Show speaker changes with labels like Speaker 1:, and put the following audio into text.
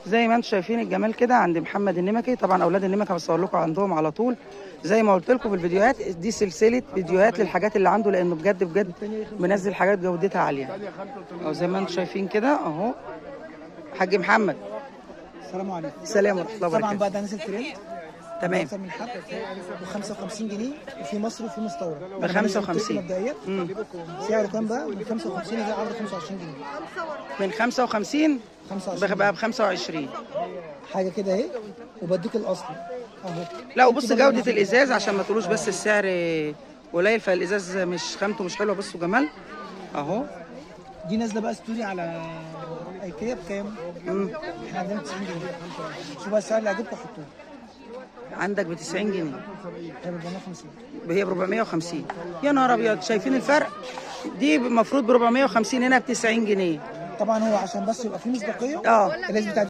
Speaker 1: زي ما انتم شايفين الجمال كده عند محمد النمكي. طبعا اولاد النمكي بصور لكم عندهم على طول زي ما قلت لكم في الفيديوهات دي، سلسلة فيديوهات للحاجات اللي عنده، لانه بجد بجد منزل حاجات جودتها عالية. او زي ما انتم شايفين كده اهو. حاج محمد،
Speaker 2: السلام عليكم.
Speaker 1: السلام ورحمة الله وبركاته.
Speaker 2: طبعا بقى ده نزل ترند،
Speaker 1: تمام،
Speaker 2: اكثر من حد ب 55 جنيه، وفي مصر وفي مستورد
Speaker 1: ب 55
Speaker 2: مبدئيا. سعره كام بقى؟ من 55 زي عرض 25 جنيه.
Speaker 1: من 55
Speaker 2: 25
Speaker 1: بقى ب 25
Speaker 2: حاجة كده اهي، وبديك الاصل اهو.
Speaker 1: لا وبص جوده الازاز عشان ما تقولوش بس السعر قليل، فالازاز مش خامته مش حلوة. بصوا جمال اهو.
Speaker 2: دي نازله بقى story على ايكيا بكام؟ احنا عندنا 90 جنيه. شوف بقى السعر اللي عجبكم حطوه.
Speaker 1: عندك ب 90 جنيه.
Speaker 2: هي ب 450.
Speaker 1: هي ب 450. يا نهار ابيض، شايفين الفرق؟ دي المفروض ب 450، هنا ب 90 جنيه.
Speaker 2: طبعا هو عشان بس يبقى فيه مصداقية.
Speaker 1: اه
Speaker 2: الناس بتاعت